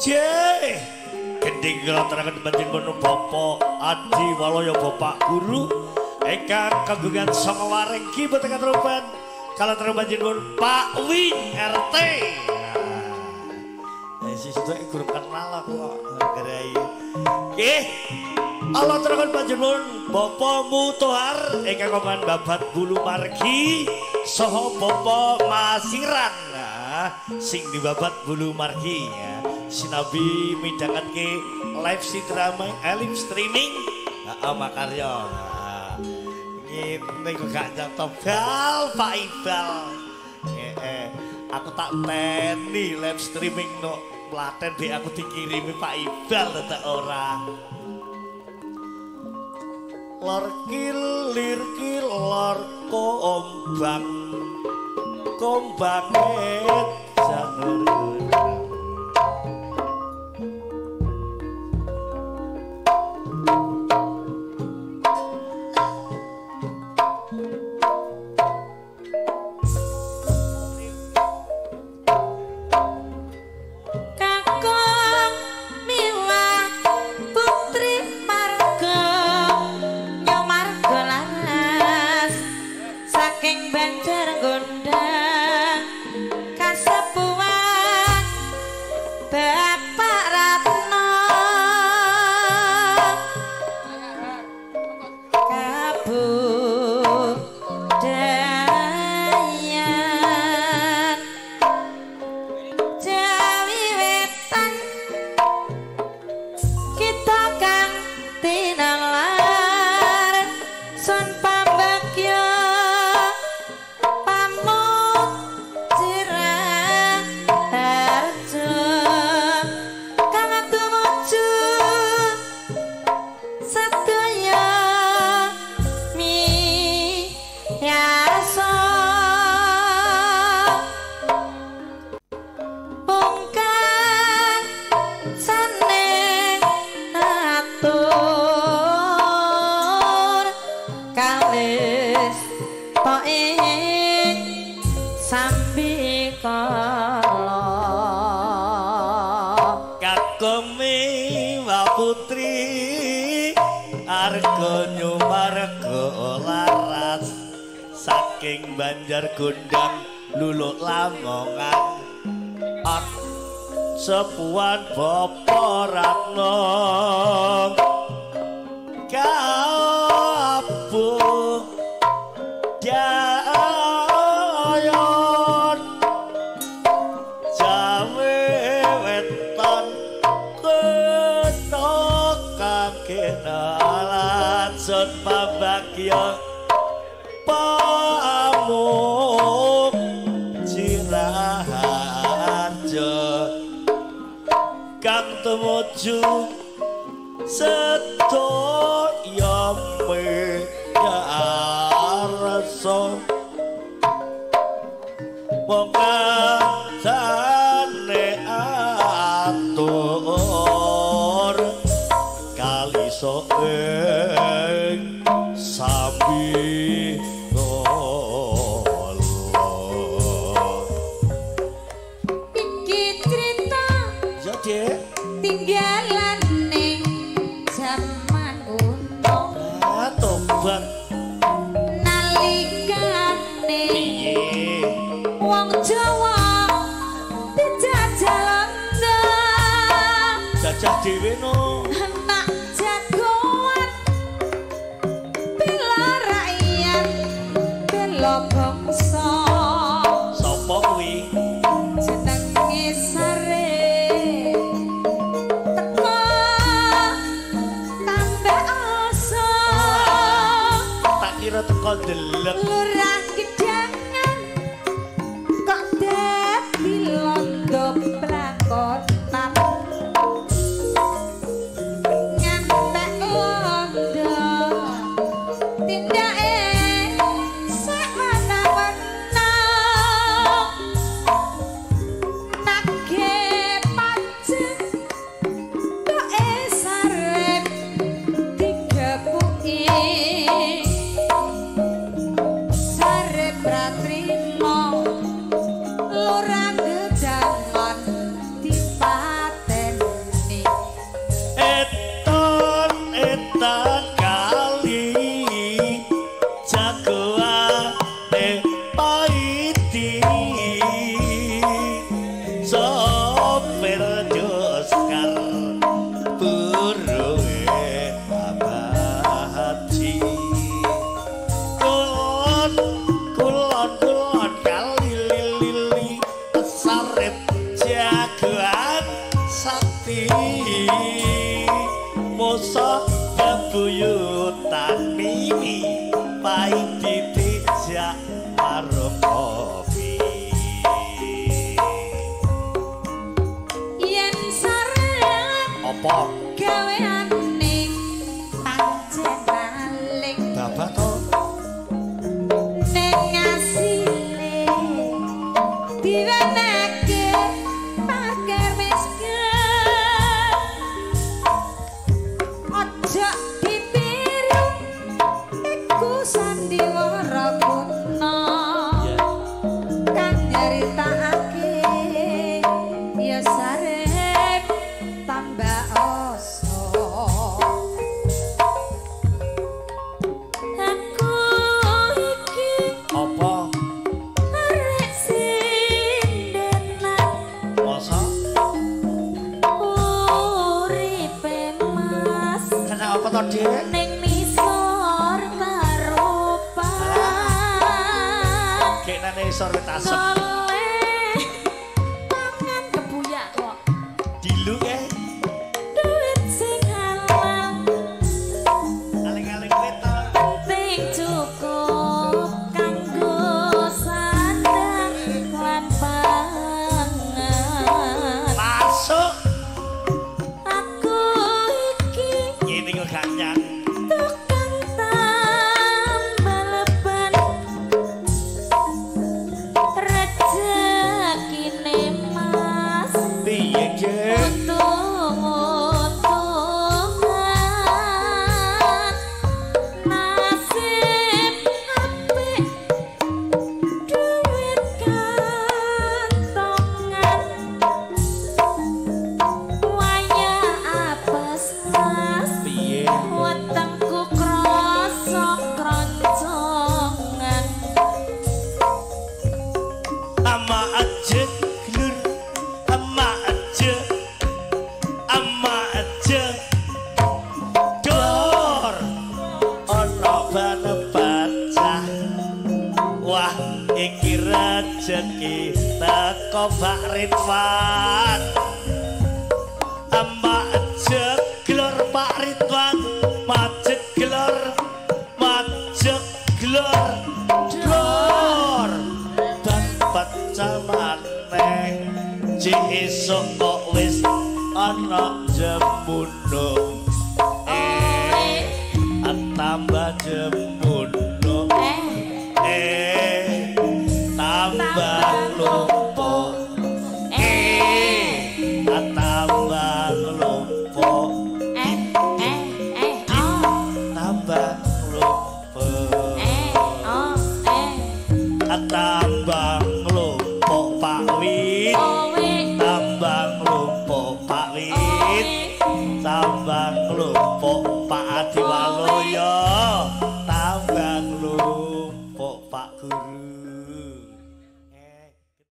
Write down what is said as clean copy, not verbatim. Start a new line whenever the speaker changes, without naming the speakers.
Jeh, gending kula aturaken panjenengan Bapak Adi Waloyo Bapak Guru ingkang kagungan sanga warengki boten katrupan kala panjenengan Pak Win RT. Nah, sing sedoke guru kenal kok gerai. Nggih. Allah aturaken panjenengan Bapak Mutohar ingkang kagungan babat bulu margi saha Bapak Masiran. Nah, sing dibabat bulu margi ya. Sinabi midhangetke live streaming, live streaming. Heeh, makarya. Ngene kok gak nyata bal Pak Ibal. Heeh, aku tak teni live streaming no Klaten be aku dikirimi Pak Ibal tetek ora. Lor kilir kilor kombang kombange janur. Saking Banjar Gondang Luluk Lamongan sepuan Bapak Ratno kabuh dayon jawe wetan ketok kakenalan sun pambagya pamuk Ciraharjo kang tumuju sedaya miyarsa mung kancane atur kalisa ing sambi.
Iki cerita tinggalan ning jaman uno.
Tobat
nalikane wong Jawa dijajah Londo.
Jajah dhewe no.
Nak jagoan bela rakyat bela bangsa.
Sapa kuwi?
Jenenge Sare teko tambah asa.
Tak kira teko ndelek.
Lurah Gedangan kok dadi londo plakonan.
Ngisor wit asem.
Golek pangan kebuyak kok.
Dilu ke.
Duit sing halal.
Aling-aling wit to.
Penting cukup kanggo sandang lan pangan.
Masuk.
Aku iki
ngene kok gak nyang.
Tukang tambal ban. Rezekine Mas.
Piye, Gek?
Untung-untungan. Nasib apik duit kantongan. Wayah apes Mas.
Piye?
Wetengku krasa kroncongan.
Ama aja glur, ama aja, ama aja dor. Ono ban pecah. Wah, iki rejeki teko Pak Ridwan. Ama aja glor Pak Ridwan, macet glor, macet glor, glor. Dan pecah maneh. Cik esuk kok wis ana jemuno.
Eh,
Tambah jemuno.
eh,
Eh, tambah lumpuk.
eh,
Tambah lumpuk.
eh, eh, eh, oh,
Tambah lumpuk.
eh, oh, eh.
Tambah lumpuk.